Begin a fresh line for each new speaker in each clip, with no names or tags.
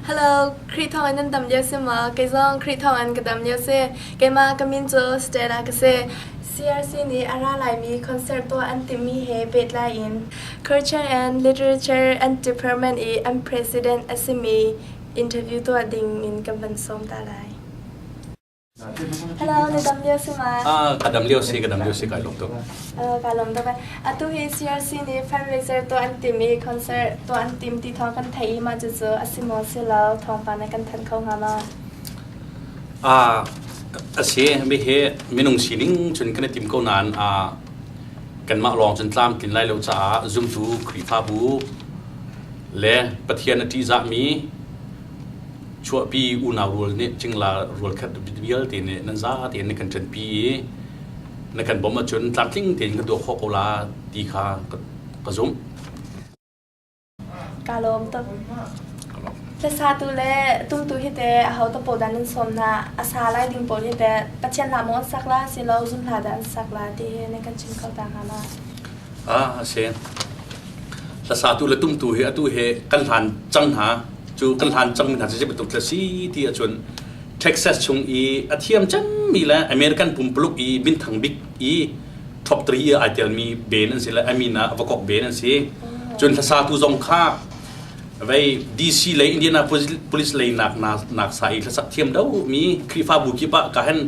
Hello, Khrih thawngin nan dam lio si maw? Kei zong Khrih thawngin ka dam lio si. Keimah ka min cu Stella ka si. CRC nih a ra laimi concert tuah an timhmi he pehtlai in Culture and Literature and Department i an president a simi interview tuah ding in kan van sawm ta lai. Hello, na dam lio si ma?
Ah, ka dam lio si, ka dam lio si, kai lawm tuk.
Ka lawm tuk. Atu hi CRC nih fundraiser tuah an tim i concert tuah an tim ti thawng kan theih i mah cucu a si maw si lo thawngpang na kan thanh kho hnga maw?
Ah, a si, mi hi minung sining cun kan i tim ko nain ah kanmah lawng cun tlam tlin lai lo caah zumtu Khrihfabu le Pathian a ṭihzahmi chuahpi unau rual nih cingla rual khat vialte nih nan za tein na kan ṭanpi i na kan bawmh ahcun tlamtling tein kan tuah khawh ko la ti kha ka zumh.
Ka lawm tuk. Hlasatu le tumtu hi te aho te pawl dah nan sawm hna? A sa lai ding pawl hi te Pathian hla maw an sak la silo zum hla dah an sak la ti hi nan kan chim kho ta hnga ma?
Ah, a si. Hlasatu le tumtu hi atu hi kan hlan cang hna. Cu kan hlan cangmi hna cu zei bantuk thil a si ti ahcun Texas chung i a thiam cemmi le American pumpuluk i minthang bik i top 3 i ai telmi band an si le a min ah Vakok band an si. Cun hlasatu zong kha vei DC lei Indianapolis lei nak nak sa i hlasak thiam do mi Khrihfabu kip ah ka hen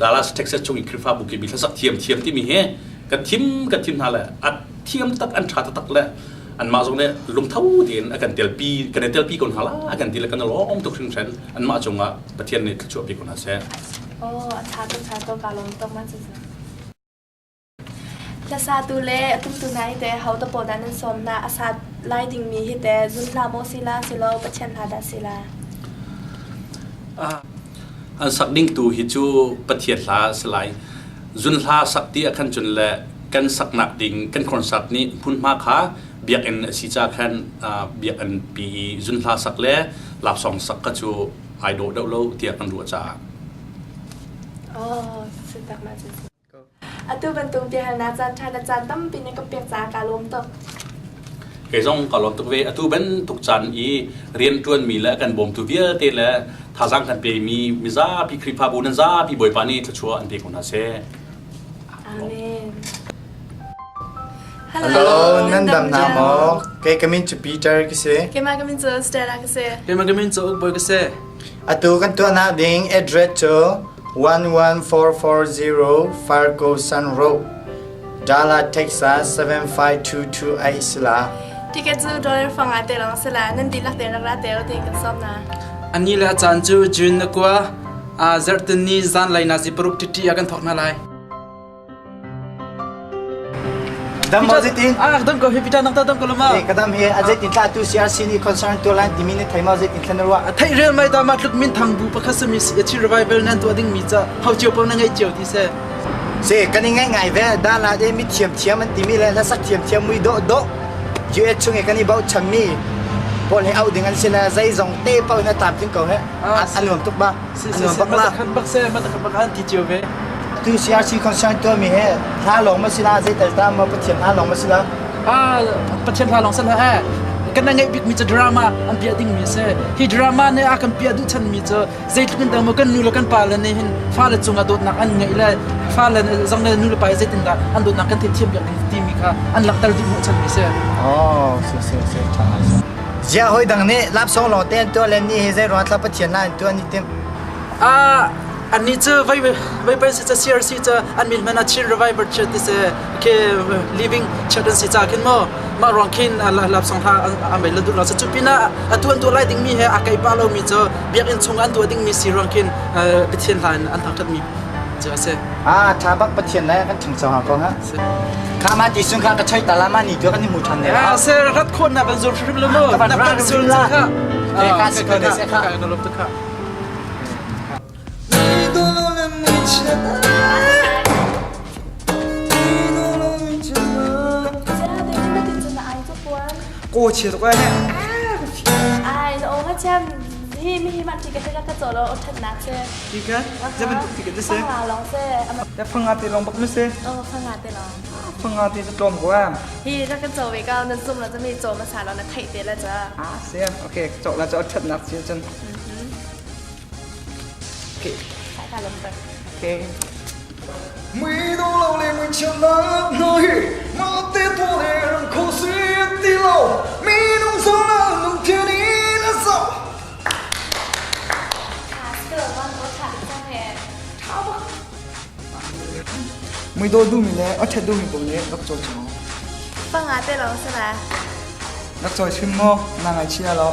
Dallas Texas chung i Khrihfabu kip i hlasak thiam thiam timi hi kan thim kan thim hna le a thiam tak an tha taktak le anmah zong nih lungtho tein a kan telpi kan i telpi ko hna la a kan ti le kan i lawm tuk hringhran anmah cungah Pathian nih thluachuah pe ko hna seh.
Oh, a tha tuk tha tuk ka lawm tuk man cu. Hlasatu le a tumtu hna hi teh ho te pawl dah nan sawm hna? A sa lai dingmi hi teh zun hlah maw si la silo Pathian hla dah si la?
An sak ding tu hi cu Pathian hla si lai. Zun hla sak ti ah khan cun le kan saknak ding kan concert nih hmunhma kha biakinn a si ca khan biakinn pi i zun hla sak le lapsong sak kha cu ai dawh deuh lo tiah kan ruah caah.
Oh, si tak ma cu. Atu bantuk biahalnak caan ṭha na caan tampi na ka pek caah kaa lawm tuk.
Kei zong ka lawm tuk ve. Atu bantuk caan i rianṭuanmi le kan bawmtu vialte le thazaang kan pemi mizapi Khrihfabu nan zapi Bawipa nih thluachuah an pe ko hna seh.
Amen.
Hello, nan dam hna maw? Kei ka min cu Peter ka si.
Keimah ka min cu Stella ka si.
Keimah ka min cu Uk Bawi ka si.
Atu kan tuahnak ding address cu 11440 Ferguson Road, Dallas, Texas 75228 si la.
Ticket cu dollar fanga te lawng si la. Nan dihlak te rak ra te u ti kan sawm hna.
Ani le a caan cu June na kua a zarhtin ni zanlei nazi paruk ṭiṭi ah kan thawk hna lai.
Dam maw zeitin?
Ah, dam ko hi Peter nang ta dam ko lama.
Eh, ka dam hi a zeitin thla tu CRC nih concern tu lan timi ni thei maw zeitin thla na ruah?
A theih rel mai ta ma tluk min thang bu pakhat sami si a chi revival nan tuah ding mi ca hau cio po na ngai cio ti se.
Se kan i ngai ngai ve da la de mi thiam thiam an timi le hlasak thiam thiam mui do do US chung i kan i bochan mi pawl he au ding an si le zei zong te pau na tam tling ko he an nuam tuk ba
an nuam bak la khan bak se ma ta bak an ti cio ve
Tu CRC concern tuahmi hi hla lawng ma si la zeitel ta ma Pathian hla lawng ma si la?
Ah, Pathian hla lawng san ha kan ngeih bik mi cu drama an piah ding mi si. Hi drama nih a kan piah duh chan mi cu zeitluk in dah maw kan nu le kan pa le nih hin fale cungah dawtnak an ngeih le fale zong le nu le pa zeitin dah an dawtnak kan theih thiam piak ding timi kha an langhter duh hnawh chan mi si.
Oh, si si si tha ngai si. Zia hoi dang nih lapsong lawng te an tuah le ni hi zei ruang thla Pathian la an tuah ni tim.
Ah, annih cu voi voi pei si ca CRC ca an min hmanh ah Chin Revival Church ti si khi living church an si ca khin maw mah ruang khin lap song hla an bei la duh lo cu pinah atu an tuah lai ding mi he a kai pa lo mi cu biakinn chung an tuah ding mi si ruang khin Pathian hla in an thangthat mi cu a si.
Ah tha bak Pathian le kan thang ha ko ha. Kha ma ti sung kha ka choi ta la ma ni tu kan ni mu than ne.
Ah se rat khon na ban zur hrim lo mo na ban zur kha.
Eh ka si ko ne se kha.
Ka lop tu kha.
Ai, na oma chiam. Hi mi hi ma ticket ka ka caw lo o thatnak se.
Ticket? Zei bantuk ticket na si?
Phanga lawng se.
Ya phanga te lawng bak na si?
Oh, phanga te lawng.
Phanga te cu tlawm ko em.
Hi ka kan caw ve ka nan zum la mi caw ma sa lo na theih te la cha.
Ah, si. Okay, caw la caw thatnak si cun. Okay.
Ka lawm tak.
Okay.
Mui do lo le mui chiat nak hna hi mah te tuah le ram kho si ti lo minung zawng lungthin in a zoh.
Mui do duhmi le a ṭhat duhmi paoh nih rak cawi cang.
Panga te lawng si ma.
Rak cawi hrim maw? Na ngaihchia lo.